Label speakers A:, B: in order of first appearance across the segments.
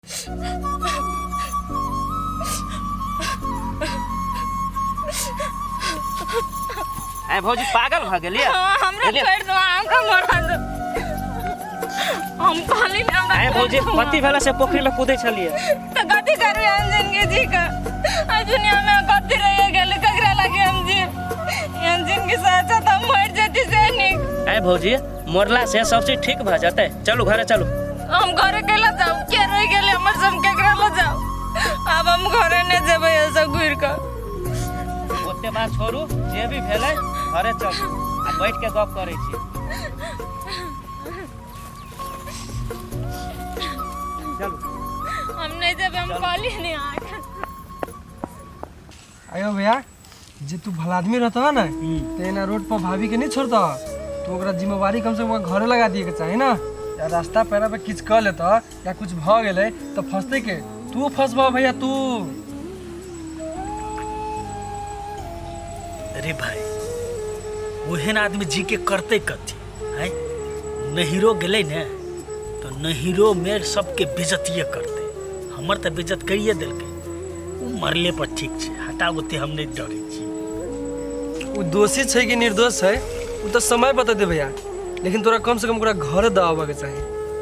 A: आय भौजी पागल भऽ गेलियै?
B: हाँ, हमरा
A: गेलियै?
B: छोड़ि दो, हमरा मरा दो। हम कहली ने हमरा
A: आय भौजी,
B: छोड़ि दो।
A: कथी भेला से पोखरि में कूदै छलियै?
B: तऽ कथी करबै हम जिंदगी जी के? आ दुनिया में कथी रहि गेलै? ककरा लागे हम जी? एहन जिंदगी से अच्छा तऽ हम मरि जेती से नीक।
A: आय भौजी, मरला से सब चीज ठीक भऽ जेतै। चलू घरे चलू।
B: हम घरे कैला जाऊ? के रहि गेलै हमर सब? केकरा लऽ जाऊ? आब हम घरे नहि जेबै ऐसे घुरि कऽ।
A: ओते बात छोड़ू, जे भी भेलै, घरे चलू आ बैठ के गप करै छी। चलू।
B: हम नहि जेबै, हम कहली नहि अहाँके।
C: आयो भैया, जे तू भला आदमी रहता ना तो एना रोड पर भाभी के नहीं छोड़ता। तो ओकरा जिम्मेवारी कम से कम ओकरा घरे लगा दिए के चाही ना। या रास्ता पैरा पे किछु कऽ लेता या कुछ भऽ गेलै तऽ फंसतै के? तू फंसबह भैया तू।
D: अरे भाई, ओहन आदमी जी के करते कथी है? नहिरो गेलै ने तो नहिरो में सबके बेजतिये करते। हमर तऽ बेजत करिए देलकै। ओ मरले पर ठीक छै, हटा, ओते हम नहि डरै छी।
C: ओ दोषी छै कि निर्दोष छै ओ तऽ समय बतेतै भैया, लेकिन तोरा कम से कम ओकरा घरे दऽ आबऽ के चाही।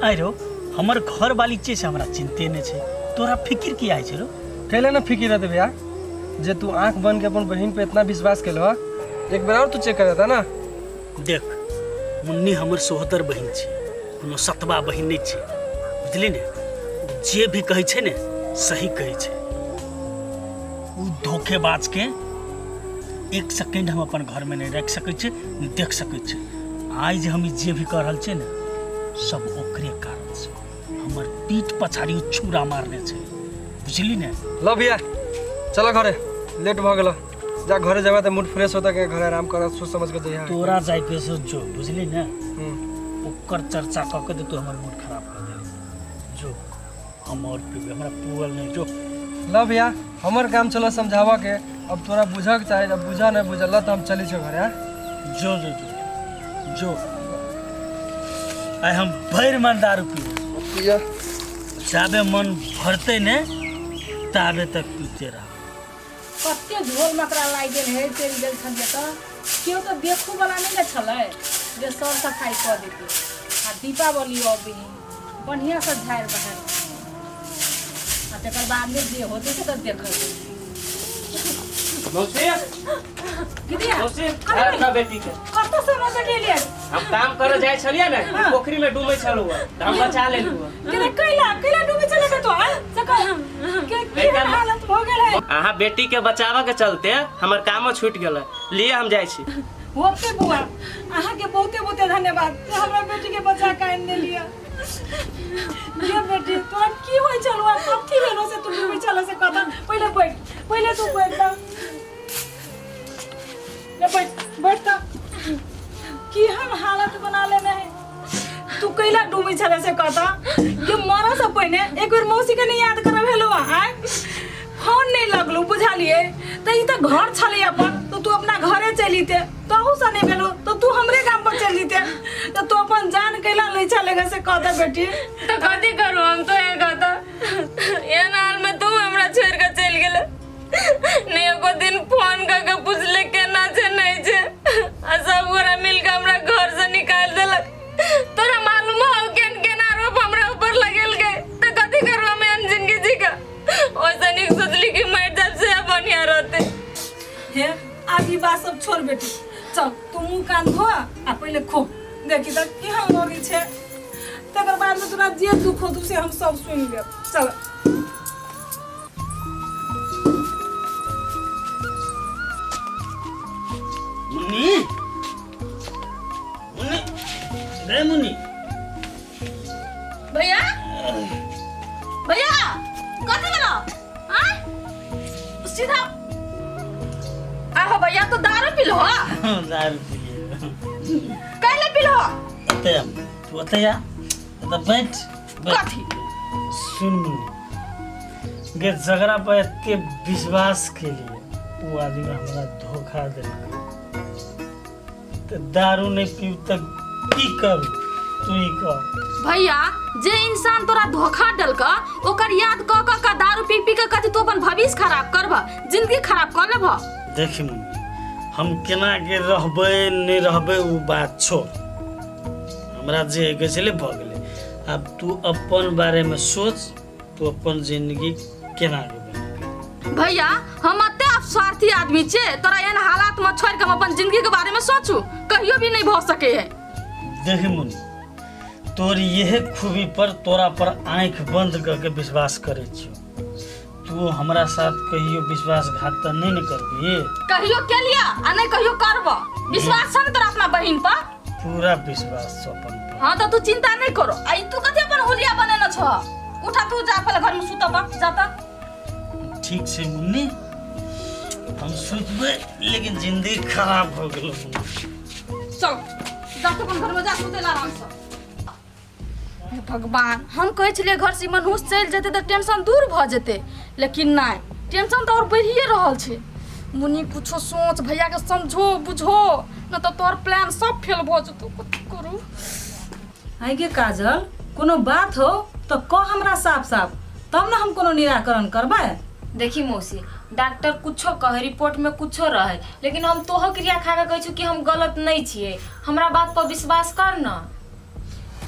D: आइ रो, हमर घर वाली छै से हमरा चिन्ते नहि छै, तोरा फिकिर किया होइ छै रो?
C: कैले ना फिकिर रहते भैया, जे तू आंख बन के अपन बहन पे इतना विश्वास केलह, एक बार और तू चेक कर देता ना।
D: देख मुन्नी, हमर सोहदर बहिन छै, कोनो सतबा बहिन नहि छै, बुझली ने? ओ जे भी कहै छै ने, सही कहै छै। ओ धोखेबाज के एक सेकेंड हम अपन घरमे नहि राखि सकै छी, नहि देख सकै छी। आइ जे हम ई जे भी कऽ रहल छियै ने, सब ओकरे कारणसँ। हमर पीठ पछाड़ी ओ छुरा मारने छै, बुझली ने?
C: ल भैया, चल घरे, लेट भऽ गेल। जा घरे जेबा तऽ मूड फ्रेश होता के घरे आराम कर, सोच समझ के जइहा।
D: तोरा जाइके से जो, बुझली ने? ओकर चर्चा कऽ के तऽ तू हमर मूड खराब कऽ देली। जो, हम और पीबै, हमरा पुअल नहि। जो।
C: ल भैया, हमर काम चलो समझाबऽ के, अब तोरा बुझऽ के चाही। अब बुझा नहि बुझल। ल तऽ हम चलै छियौ घरे, आँ?
D: जो जो जो जो। आइ हम भरि मन दारू पीबै।
C: पिया।
D: जाबे मन भरतै ने ताबे तक पीते रह।
E: कते झोल मकरा लागि गेल है, चलि गेल छलियै तऽ केओ तऽ देखू वाला नहि ने छलै जे सर सफाइ कऽ देतै। आ दीपावली अबै है, बढ़िआँसँ झाड़ि बहारि आ तकर बादमे जे होतै से तऽ देखल जेतै।
A: मौसी।
E: दीदी।
A: मौसी, अपना बेटी के
E: कतऽ से हमरा बेटी एलियै?
A: हम काम करे जाइ छलियै ने, पोखरी में डूबै छलहुँ, तऽ हम बचा लेलहुँ।
E: केना, कैला कैला डूबे चले के तो आ से कह के की हालत भऽ गेल है?
A: अहाँ बेटी के बचाबऽ के चलते हमर कामो छूटि गेलै। लिए, हम जाइ छी।
E: ओके बुआ, अहाँके बहुते बहुते धन्यवाद जे हमरा बेटी के बचा के आनि देलियै। ये बेटी, तोरा की होइ छलौ आ कथी भेलो से तू डूबै छल से कह। पहिले बैठ, पहिले तू बैठ तऽ। ले बैठ, बैठ तऽ। की हम हालत बना लेने है? तू कैला डूबै छले से कहता? ये मरऽ से पहिने एक बेर मौसी के नहीं याद करब? हेलो, आय फोन नहीं लगलो, बुझलिए? तऽ ई तऽ घर छलै अपन, तऽ तू अपना घरे चलि जैते। तहू से नहीं भेलो तऽ तू हमरे गाम पर चलि जैते। तऽ तू अपन जान कैला लै छले से कह दे बेटी।
B: तऽ कथी करू हम? तो एक कहता एहन हाल में तू हमरा छोड़ के चलि गेल, नहीं एको दिन फोन कर के पूछले केना छै नहीं छै, आ सब गोरा मिल के हमरा घर से निकाल देलक। तोरा मालूम हो केन केन आरोप हमरा ऊपर लगेल गए? तऽ कथी करू हम एहन जिंदगी जी के? ओइसे नीक सोचली कि मरि जाब से बढ़िया रहते।
E: हे, आब ई बात सब छोड़ बेटी, चल तू मुँह कान धो आ पहिले खो। देखी तऽ केहन लगै छै, तकर बाद में तोरा जे दुख होतौ से हम सब सुनि लेब। चल।
D: मुन्नी, मुन्नी रे, मुन्नी।
B: भैया, भैया, कथी भेलो? आय सीधा आहो भैया, तो दारू पीलो हो?
D: दारू पी।
B: कैले पीलो?
D: ओते तू ओते आ, ओते बैठ, बैठ।
B: कथी?
D: सुन मुन्नी गे, जकरा पर एते विश्वास केलिए ओ आदमी हमरा धोखा देलकै, तऽ दारू नहि पीब तऽ की करू? तू ही कह।
B: भैया जे इंसान तोरा धोखा देलक ओकर याद क क के दारू पी पी के कथी तू अपन भविष्य खराब करब जिंदगी खराब कर लेब
D: देखी मम्मी हम केना के रहबै नहि रहबै ओ बात छोड़ हमरा जे होइके छलै भऽ गेलै आब तू अपन बारेमे सोच तू अपन जिंदगी केना के बनेबै
B: भैया हम एते स्वार्थी आदमी छियै तोरा एहन हालात में छोड़ के हम अपन जिंदगी के बारे में सोचू कहियो भी नहीं भऽ सके है
D: देखी मुन्नी तोर यह खूबी पर तोरा पर आँखि बंद करके विश्वास करै छियौ तू हमरा साथ कहियो विश्वासघात तऽ नहि ने करबही
B: कहियो के लिया आ नहीं कहियो करब विश्वास छ ने तोरा अपना बहिन पर
D: पूरा विश्वास छौ अपन पर
B: हाँ तो तू चिंता नहीं करो आ ई तू कथी अपन हुलिया बनेने छ उठा तू जा पहले घर में सुतब जाता
D: ठीक छै मुन्नी हम सुतबै लेकिन जिंदगी खराब भऽ गेल मुन्नी
B: चल जा तू अपन घर में जा सुते ला आराम से हे भगवान हम कहै छलियै घर से मनहूस चलि जेतै तऽ टेंशन दूर भऽ जेतै लेकिन नहि टेंशन तऽ आओर बढ़िए रहल छै मुन्नी कुछो सोच भैयाके समझो बुझो नहि तऽ तोहर प्लान सब फेल भऽ जेतौ कथी करू
E: आइ गे काजल कोनो बात हो तऽ कह हमरा साफ साफ तब ने हम कोनो निराकरण करबै
F: देखी मौसी डॉक्टर कुछो कहे रिपोर्ट में कुछो रहे लेकिन हम तोहर क्रिया खा के कहै छी कि हम गलत नहीं छियै हमरा बात पर विश्वास कर न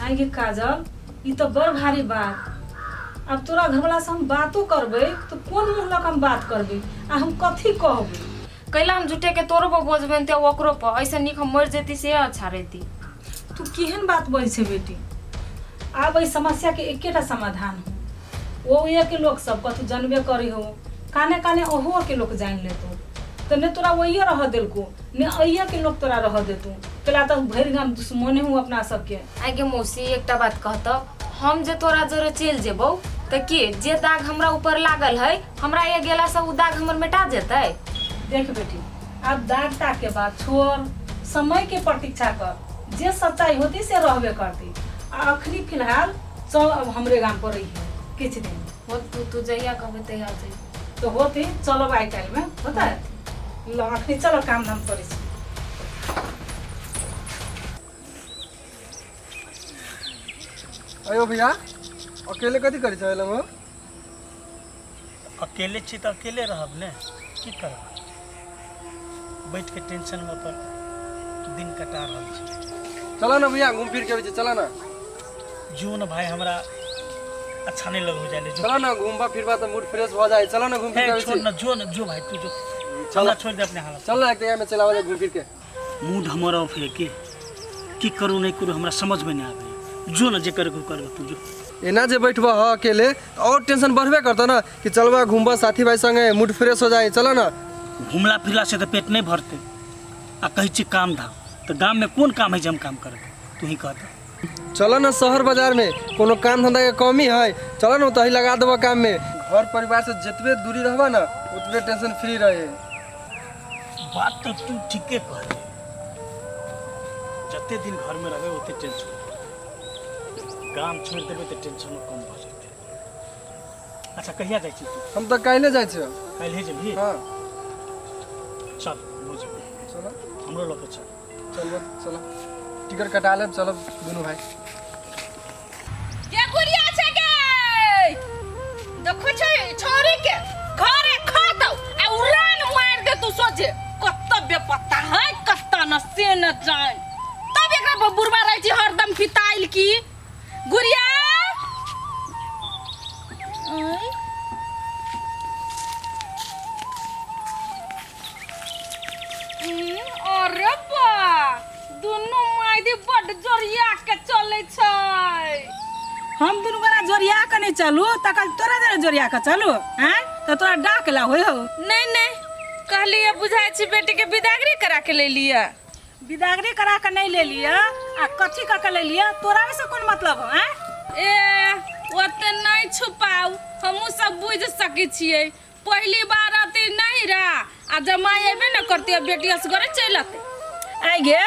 E: आइ गे काजल ई तऽ बड़ भारी बात आब तोरा घरवला से हम बातो करबै तऽ कोन मुँह लऽ कऽ हम बात करबै आ हम कथी कहबै
F: कैला हम झूठे के तोरो पर बोझ बनते ओकरो पर ऐसे नीक हम मर जेती से अच्छा रहती
E: तू केहन बात बजै छै बेटी आब एहि समस्याके एकेटा समाधान हो ओ के लोक सब कथू जानबे करी हो काने काने ओहो के लोक जानि लेतो तऽ ने तोरा ओहिए रह देलको ने अइए के लोक तोरा रह देतो कैला तऽ भरि गाम दुश्मने हूँ अपना सबके
F: आगे मौसी एकटा बात कहतऽ हम जे तोरा जरे चलि जेबौ तऽ के जे दाग हमरा ऊपर लागल है हमरा ये गेला से उ दाग हमर मेटा जेतै
E: देख बेटी आब दाग ताग के बात छोड़ समय के प्रतीक्षा कर जे सच्चाई होती से रहबे करती आ अखनी फिलहाल चल अब हमरे गाम पर रही किछु दिन
F: हो तू तू जहिया कहबै तहिया जइबो
E: तो होती चलब आइ काल्हि में होता है ल अखनी चलो काम धाम करै छी
C: अयो भैया अकेले कथी करै छ एलम हो
D: अकेले छी तऽ अकेले रहब ने की करब बैठ के टेंशनमे अपन दिन कटा रहल छी
C: चला ना भैया घूम फिर के अबै छी चला ना
D: जो न भाई हमरा अच्छा नहीं लगो जाए जो
C: चला ना घूमबा फिरबा तऽ मूड फ्रेश भऽ जाइ चला ना घूम फिर के
D: हे,
C: अबै
D: छोड़
C: छी
D: न जो न जो भाई तू जो
C: चल।
D: हमरा छोड़ दे अपने हालत
C: चल ना एक जगह में चलावा जाए घूम फिर के
D: मूड हमर ऑफ है की की करू नहीं करू हमरा समझ में नहीं आवे जो न जे करे को कर तू जो
C: एना जे बैठबा ह अकेले तऽ और टेंशन बढ़बे करतौ ना कि चलबा घूमबा साथी भाई संगे मूड फ्रेश हो जाए चला ना
D: घूमला फिरला से तो पेट नहीं भरते आ कहै छी काम धाम तऽ गाम में कोन काम है जे हम काम करबै तू ही कह तऽ
C: चल ना शहर बाजार में कोनो काम धंधा के कमी है चल ना तही लगा देबो काम में घर परिवार से जतबे दूरी रहबा ना उतबे टेंशन फ्री रहे
D: बात तो तू ठीके कहले जते दिन घर में रहबे ओते टेंशन गाम छोड़ देबै तऽ टेंशन कम भऽ जेतै अच्छा कहिया जाइ छी तू
C: हम तऽ काल्हि जाइ छियै
D: काल्हि जेबही
C: हाँ
D: चल बुझ
C: चलो
D: हमरो लऽ के चल
C: चलो चलो टिकट कटा लेब चलब दुनू भाई
B: के गुड़िया छै गे देखो छै छोरी के घरे खातौ आ उड़ान मार दे तू सोचे कत बेपत्ता है कत न से न जान तब एकरा पर बुढ़वा रहै छै हरदम पिताइल की गुड़िया आँय? अरे बा दुनू मायदी बड जोरिया के चलै छै
E: हम दुनू गोरा जोरिया के नहीं चलू तकर तोरा जरे जोरिया के चलू आँय तऽ तोरा डाक ला होइ हो
B: नहीं नहीं कहलिए बुझाइ छी बेटी के विदागरी करा के ले लिअ
E: विदागरी करा के नहीं ले लिअ आ कथी कऽ के ले लिअ तोरा से कोन मतलब हो आँय
B: ए ओते नहीं छुपाउ हमहूँ सब बुझि सकै छियै पहली बार अती नहीं रहा आ जमाई एबे न करती अब बेटी असगरे चलि अतै
E: आइ गे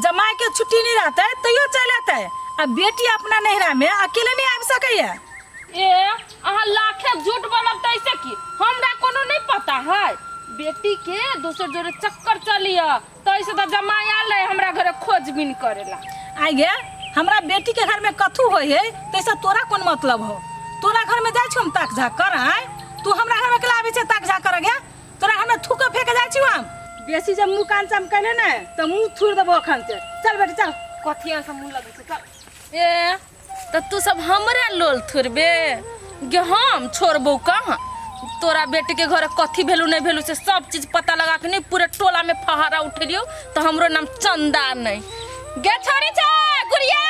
E: जमाई के छुट्टी नहीं रहते तैयो चलि अतै आ बेटी अपना नैहरा में अकेले नहीं आबि सकैया
B: ए अहाँ लाखे झूठ बोलब त ऐसे की हमरा कोनो नहीं पता है बेटी के दोसर जोरे चक्कर चलिय त ऐसे त जमाई आल रहे हमरा घरे खोजबीन करेला
E: आइ गे हमरा बेटी के घर में कथू होय है तैसे तोरा कोन मतलब हो तोरा घर में जाइ छी हम ताक झाक कर आय तू हमरा घर में केला आबै छै ताक झाक कर गे तोरा घर में थूक फेंक जाइ छी हम बेसी जब मुँह कान चमकेले ने तऽ मुँह थूर देबो अखन से चल बेटी चल
F: कथिया से मुँह लगै छै चल
B: ए तऽ तू सब हमरे लोल थोड़बे गे हम छोड़बौ कहाँ तोरा बेटी के घर कथी भेलू नहीं भेलू से सब चीज पता लगा के नहीं पूरे टोला में फहारा उठेलियो तो हमरो नाम चंदा नहीं गे छोड़ी छे गुड़िया।